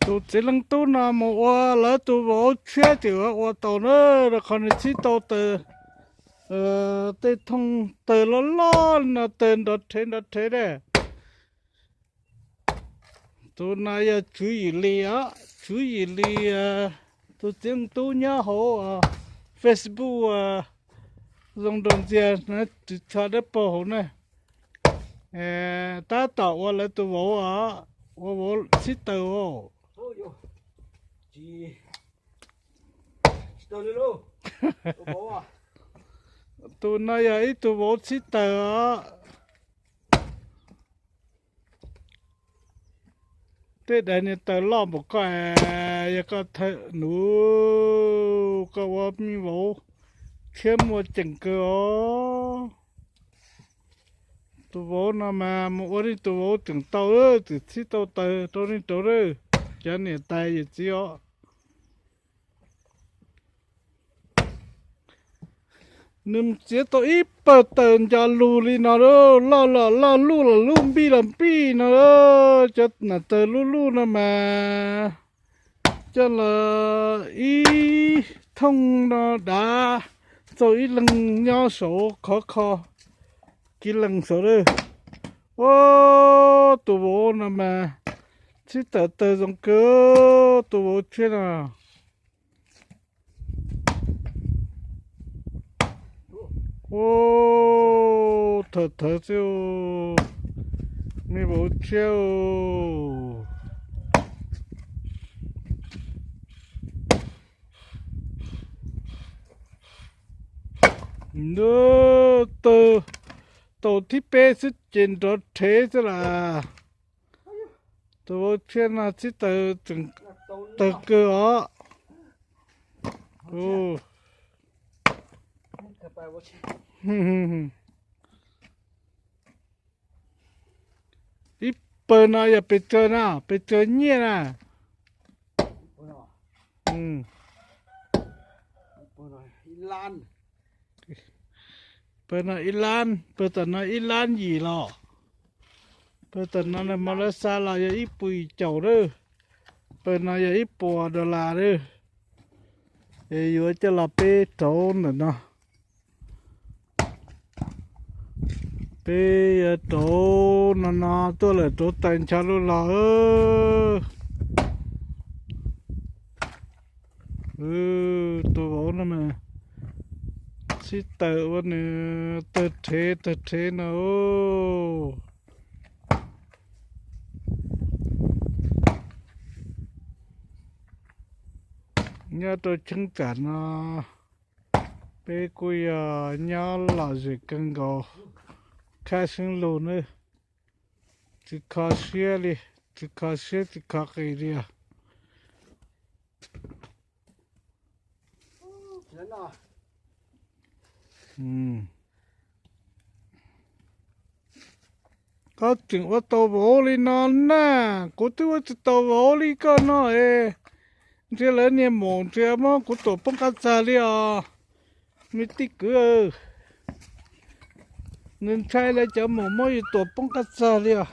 Tus txiv leej tub no mus ua lawv tus vauv tshiab ces ua tau na, rau qhov nws txhib tau taws, tej thooj taws loj loj no, taws nrov rhev nrov rhev ne. Tus no yog Tswv Yim Lis os, Tswv Yim Lis, tus txiv leej tub nyob hauv Facebook, Zoo Nraug Ntxias, tus tsho dawb paug hauv na. Tab tom ua lawv tus vauv os, ua vauv txhib taws. Tus no yog ib tug vauv txhib taws os. Tej daim niag taws loj npaum koj, yog koj thawj nus, koj ua me vauv tshiab muaj ceem kawg os. Tus vauv no mas mus ua nej tus vauv tseem tau, tseem txhib tau taws rau nej rauv lawm. Cov niam tais yawm txiv os, nws txiav tau ib pawg taws nco lus li no, loj los loj, luj los luj, npij los npij no. Cov nam taws luj luj no mas coj los ib thooj no dav, txaus ib leeg nyob saud khov kho kiv lees saud lawm. Ua, tus vauv no mas txhib taws taws zoo kawg, tus vauv tshiab no. Ua, thawv thawv xwb, me vauv tshiab. Nws tau thib peb xwb ces nrov rhev xwb las. Tus vauv tshiab no txhib taws, taws kawg os. Ib pawg no yog pes tsawg na, pes tsawg nyiaj na? Pawg no ib lab, pawg tom no ib lab yim los. Pawg tom no na mas lawv xa los yog ib puas yim caum lawm. Pawg no yog ib puas dollar lawm. Es yuav coj los peb rauv ntawm no. Peb yuav rauv no no tuaj lawm, rauv taws ncho lub los. Tus vauv no mas sib taws ua nws tawg rhev tawg rhev no. Nyob rau cheeb tsam no peb kuj yog nyob lom zem kawg nkaus, khab seeb lug nawb. Tsis kho siab li, tsis kho siab tsis kho qis li os. Koj tseem ua tau vauv li no na, kuv twb ua tsis tau vauv li koj no es. Ntsia lawv niag maum ntsia muab kuv tuam poob qab txag li os. Me tij kwv, nws ntshai lawv cov maum muab yus tuam poob qab txag li os.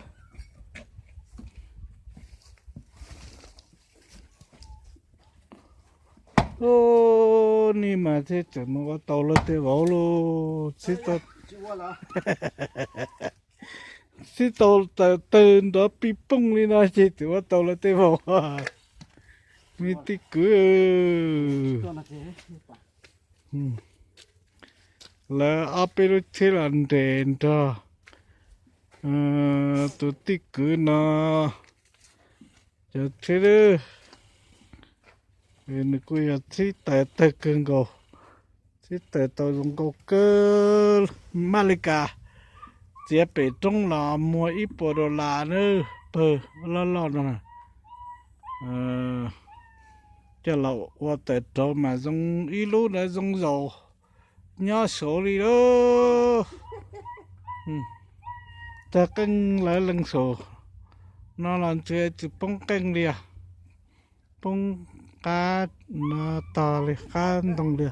Ub, ni mas thiaj tseem mus ua tau lawv tej vauv lauj. Txhib tau taws nrov pij pooj li no ces tseem ua tau lawv tej vauv. Me tij kwv, lawv ob peb lub tsheb los nres nrog tus tij kwv no cov tsheb. Nws kuj yog txhib taws tawg kawg nkaus, txhib taws tau zoo nkauj kawg. Maj li kas txiav pem roob los muag ib puas dollar na, pawg loj loj no. Coj los ua taws rauv mas zoo ib lub ntawd zoo zaum nyob saud li lauj. Tag qeej lawv lees saum no los ntshe tsis poob qeej li os. Poob qab no tog li qab ntoo li.